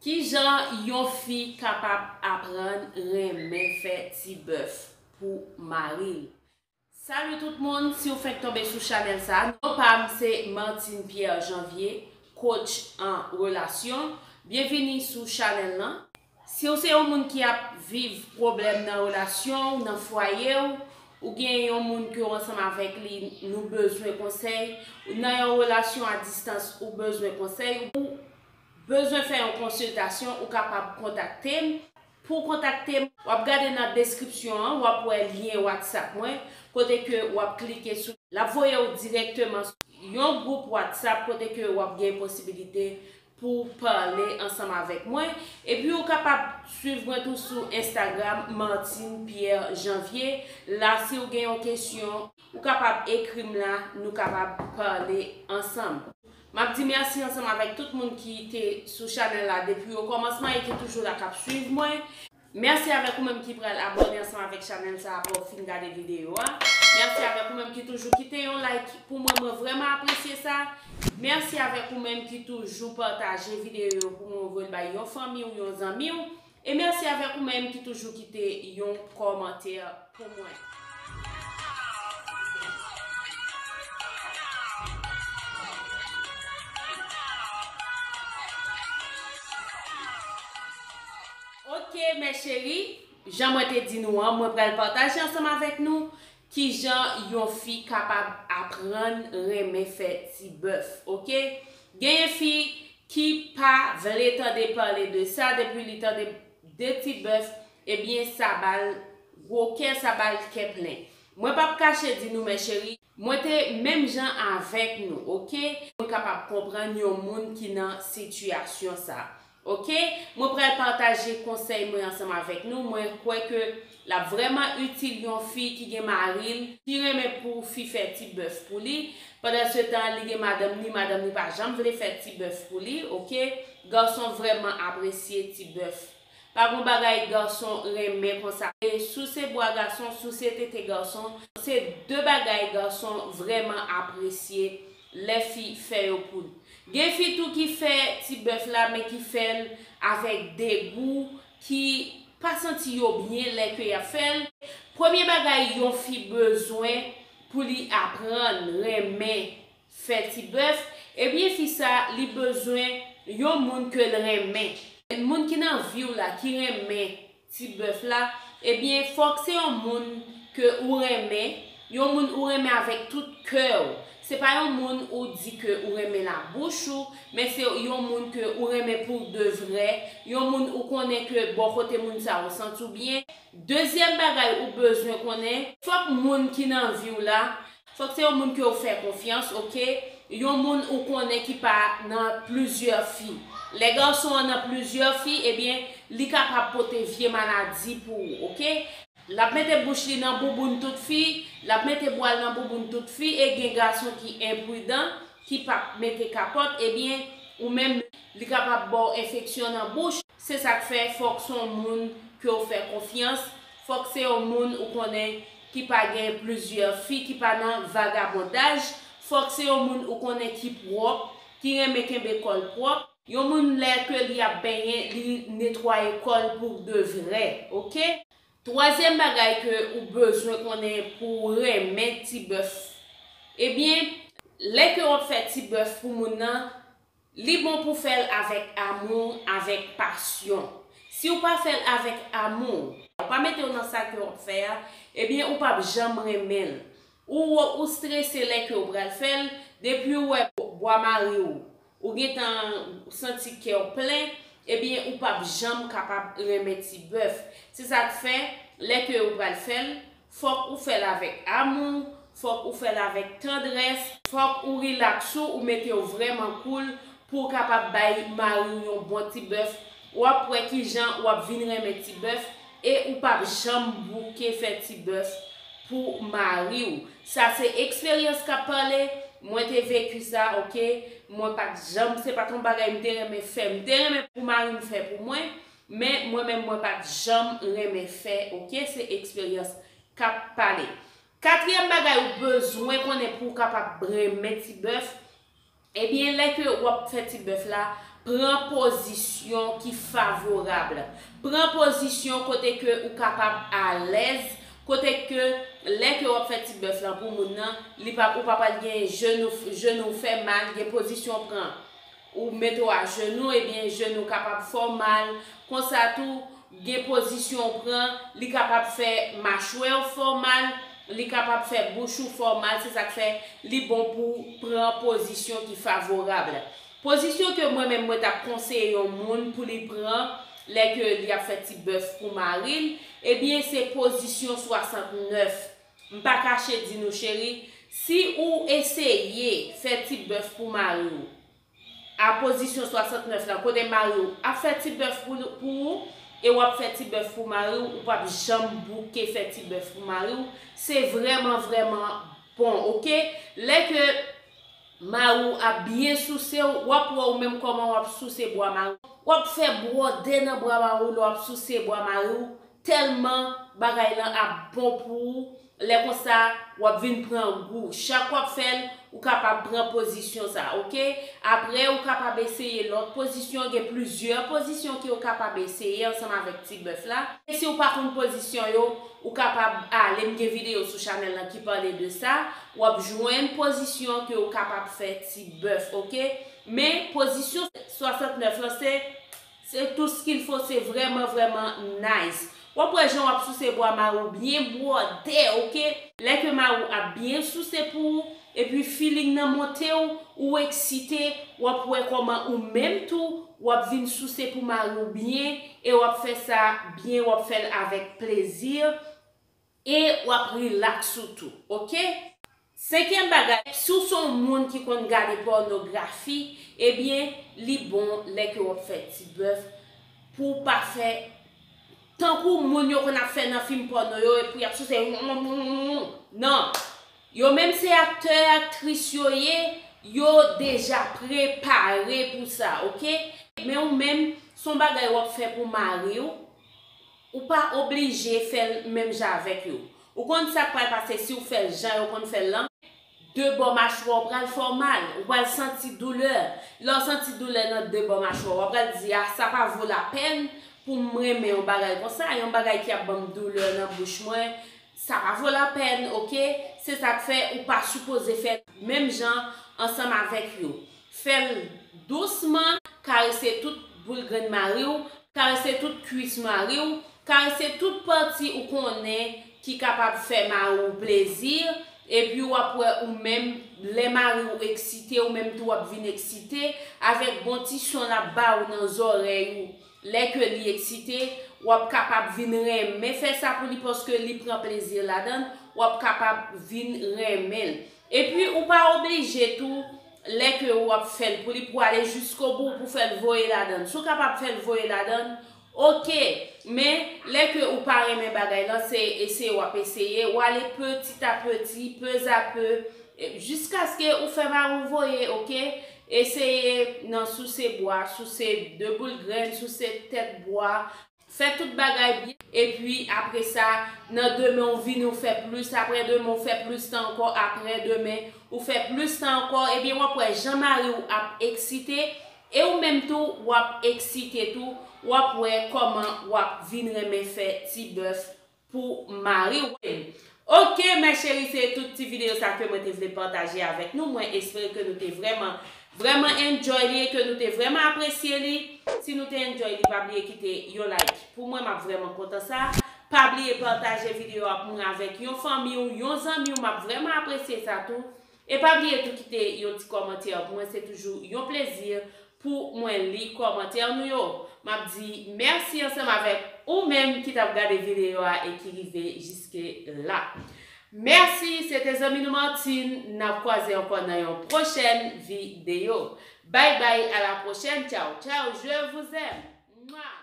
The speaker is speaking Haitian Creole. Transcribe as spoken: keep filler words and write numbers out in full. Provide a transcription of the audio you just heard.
Kijan yon fi kapab aprann renmen fè ti bèf pou mari l? Salut tout moun, si w fenk tonbe sou chanèl sa, non pa m se Martine Pierre Janvier, coach an relasyon. Byenvini sou chanèl lan. Si w se yon moun ki ap viv pwoblèm nan relasyon w, nan fwaye w, ou gen yon moun ke w ansanm avèk li, nou bezwen konsèy, ou nan yon relasyon a distans, ou bezwen konsèy, ou bezwen fè yon konsiltasyon, ou kapab kontakte m. Pou w kontakte m, w ap gade nan deskripsyon an, w ap wè lyen WhatsApp mwen, kote ke w ap klike sou, l ap voye w dirèkteman sou yon gwoup WhatsApp kote ke w ap gen posibilite pou w pale ansanm avèk mwen. Epi ou kapab swiv mwen tou sou Instagram, Martine Pierre Janvier. La, si w gen yon kesyon, ou kapab ekri m la, nou kapab pale ansanm. M ap di mèsi ansanm avèk tout moun ki te sou chanèl la depi okòmansman e ki toujou la k ap swiv mwen. Mèsi avèk ou menm ki pral abòne ansanm avèk chanèl sa apre w fin gade videyo a. Mèsi avèk ou menm ki toujou kite yon like pou mwen, mwen vrèman apresye sa. Mèsi avèk ou menm ki toujou pataje videyo yo pou mwen, voye l bay yon fanmi w, yon zanmi w. E mèsi avèk ou menm ki toujou kite yon kòmantè pou mwen. Ok, mes chéries, jan mwen te di nou an, mwen pral pataje ansanm avèk nou kijan yon fi kapab aprann renmen fè ti bèf, ok? Genyen fi ki pa vle tande pale de sa, depi li tande de ti bèf, ebyen, sa ba l gwo kè, sa ba l kè plen. Mwen p ap kache di nou, mes chéries, mwen te menm jan avèk nou, ok? Mwen kapab konprann yon moun ki nan sitiyasyon sa. Ok? Mwen pral pataje konsèy mwen ansanm avèk nou. Mwen kwè ke l ap vrèman itil yon fi ki gen mari l, ki renmen pou fi fè ti bèf pou li. Pandan se tan, li gen madanm ni, madanm ni pa janm vle fè ti bèf pou li, ok? Gason vrèman apresye ti bèf. Pa gon bagay gason renmen konsa. E souse bwa gason, souse tete gason, se de bagay gason vrèman apresye lè fi fè yo pou l. Gen fi tou ki fè ti bèf la, men ki fè l avèk degou, ki pa santi yo byen lè ke y ap fè l. Premye bagay yon fi bezwen pou li aprann renmen fè ti bèf, ebyen fi sa, li bezwen yon moun ke l renmen. Moun ki nan vi w la, ki renmen ti bèf la, ebyen fòk se yon moun ke ou renmen, yon moun ou renmen avèk tout kè w. Se pa yon moun ou di ke ou renmen labouch ou, men se yon moun ke ou renmen pou de vrè, yon moun ou konnen ke bò kote moun sa ou santi w byen. Dezyèm bagay ou bezwen konnen, fòk moun ki nan vi w la, fòk se yon moun ke w fè konfyans, ok? Yon moun ou konnen ki pa nan plizyè fi. Lè gason an nan plizyè fi, ebyen, li kapab pote vye maladi pou ou, ok? L ap mete bouch li nan bouboun tout fi, l ap mete bwa l nan bouboun tout fi, e gen gason ki enpridan, ki p ap mete kapòt, ebyen, ou menm, li kapab ba w enfeksyon nan bouch. Se sa k fè fòk se yon moun ke w fè konfyans, fòk se yon moun ou konnen ki pa gen plizyè fi, ki pa nan vagabondaj, fòk se yon moun ou konnen ki pwòp, ki renmen kenbe kò l pwòp. Yon moun lè ke li ap benyen, li netwaye kò l pou de vrè, ok? Twazyèm bagay ke ou bezwen konnen pou w renmen ti bèf, ebyen, lè ke w ap fè ti bèf pou moun nan, li bon pou fè l avèk amou, avèk pasyon. Si w pa fè l avèk amou, w pa mete w nan sa ke w ap fè a, ebyen, ou p ap janm renmen l. Ou, ou strese lè ke w pral fè l, depi w wè bwa mari w, ou gentan santi kè w plen, ebyen, ou p ap janm kapab renmen ti bèf. Se sa k fè, lè ke w pral fè l, fòk ou fè l avèk amou, fòk ou fè l avèk tandrès, fòk ou rilaks ou, ou mete w vrèman koul pou w kapab bay mari w yon bon ti bèf. W ap wè kijan w ap vin renmen ti bèf e ou p ap janm bouke fè ti bèf pou mari w. Sa se eksperyans k ap pale. Mwen te veki sa, ok? Mwen pa t janm, se pa t yon bagay m te renmen fè. M te renmen pou mari m fè pou mwen, men mwen menm, mwen pa t janm renmen fè, ok? Se eksperyans k ap pale. Katriyèm bagay ou bezwen konnen pou w kapab renmen ti bèf, ebyen, lè ke w ap fè ti bèf la, Pran pozisyon ki favorab. Pran pozisyon kote ke ou kapab alèz, kote ke lè ke w ap fè ti bèf lan pou moun nan, li pa, ou pa pral gen jenou, jenou fè mal, gen pozisyon w pran. Ou mete w ajenou, ebyen jenou kapab fè w mal. Konsa tou, gen pozisyon w pran, li kapab fè machwè w fè w mal, li kapab fè bouch ou fè w mal, se sa k fè li bon pou w pran pozisyon ki favorab. Pozisyon ke mwen menm mwen t ap konseye yon moun pou li pran lè ke li ap fè ti bèf pou mari l, ebyen se pozisyon swasantnèf. M pa kache di nou cheri, si ou eseye fè ti bèf pou mari w, a pozisyon swasantnèf la, kote mari w ap fè ti bèf pou, pou ou, e w ap fè ti bèf pou mari w, ou p ap janm bouke fè ti bèf pou mari w, se vrèman, vrèman bon, oke? Lè ke mari w ap byen souse w, w ap wè ou menm kòman w ap souse bwa mari w. W ap fè bwòdè nan bwa mari w lè w ap souse bwa mari w, tèlman bagay lan ap bon pou ou. Lè konsa, w ap vin pran gou. Chak w ap fè l, ou kapab pran pozisyon sa, oke? Apre, ou kapab eseye lòt pozisyon. Gen plizyè pozisyon ke w kapab eseye ansanm avèk ti bèf la. E si w pa konn pozisyon yo, ou kapab ale, m gen videyo sou chanèl lan ki pale de sa. W ap jwenn pozisyon ke w kapab fè ti bèf, oke? Men pozisyon swasantnèf lan, se Se tout ce qu'il faut, se vrèman, vrèman nice. W ap wè jan w ap souse bwa mari w byen bwòdè, oke? Lè ke mari w ap byen souse pou ou, epi feeling nan monte w, ou eksite, w ap wè kòman ou menm tou, w ap vin souse pou mari w byen, e w ap fè sa byen, w ap fè l avèk plezi. E w ap rilaks ou tou, oke? Senkyèm bagay, si w se yon moun ki konn gade pònografi, ebyen, li bon lè ke w ap fè ti bèf pou w pa fè tankou moun yo konn ap fè nan fim pòno yo, epi y ap souse. Non. Yo menm se aktè, aktris yo ye, yo deja prepare pou sa, oke? Men ou menm, se yon bagay w ap fè pou mari w, ou pa oblije fè l menm jan avèk yo. Ou konn sa k pral pase si w fè l jan yo konn fè l lan? De bò machwa w pral fè w mal, ou pral santi doulè. Lè w santi doulè nan de bò machwa w, w ap pral di, "Ah, sa pa vo lapèn pou m renmen yon bagay konsa, yon bagay ki ap ban m doulè nan bouch mwen, sa pa vo lapèn, oke?" Se sa k fè ou pa sipoze fè menm jan ansanm avèk yo. Fè l dousman, karese tout boul grenn mari w, karese tout kwis mari w, karese tout pati ou konnen ki kapab fè mari w plezi, epi w ap wè ou menm, lè mari w eksite, ou menm tou w ap vin eksite, avèk bon ti son l ap ba w nan zòrèy ou. Lè ke li eksite, w ap kapab vin renmen fè sa pou li paske li pran plezi ladan l, w ap kapab vin renmen l. Epi ou pa oblije tou, lè ke w ap fè l pou li, pou ale jiskobou, pou fè l voye ladan l. Si w kapab fè l voye ladan l, oke. Men, lè ke ou pa renmen bagay lan, se eseye w ap eseye, w ale petit à petit, peu à peu, e, jiskaske ou fè mari w voye, oke? Eseye nan souse bwa, souse de boul grenn, souse tèt bwa, fè tout bagay byen, epi apre sa, nan demen w vini w fè plis, apre demen w fè plis tan ankò, apre demen w fè plis tan ankò, ebyen w ap wè jan mari w ap eksite, e ou menm tou, w ap eksite tou, w ap wè kòman w ap vin renmen fè ti bèf pou mari w. Ok, mes chéries, se tout ti videyo sa ke mwen te vle pataje avèk nou. Mwen espere ke nou te vrèman, vrèman enjoy li e ke nou te vrèman apresye li. Si nou te enjoy li, pa bliye kite yon like. Pou mwen, m ap vrèman kontan sa. Pa bliye pataje videyo a pou mwen avèk yon fanmi w, yon zanmi w. M ap vrèman apresye sa tou. E pa bliye tou kite yon ti kòmantè pou mwen. Se toujou yon plezi pou mwen li kòmantè nou yo. M ap di mèsi ansanm avèk ou menm ki t ap gade videyo a e ki rive jiske la. Mèsi, se te zanmi nou Martine. N ap kwaze ankò nan yon pwochèn videyo. Bye bye, à la prochaine. Ciao, ciao, je vous aime. Mwa.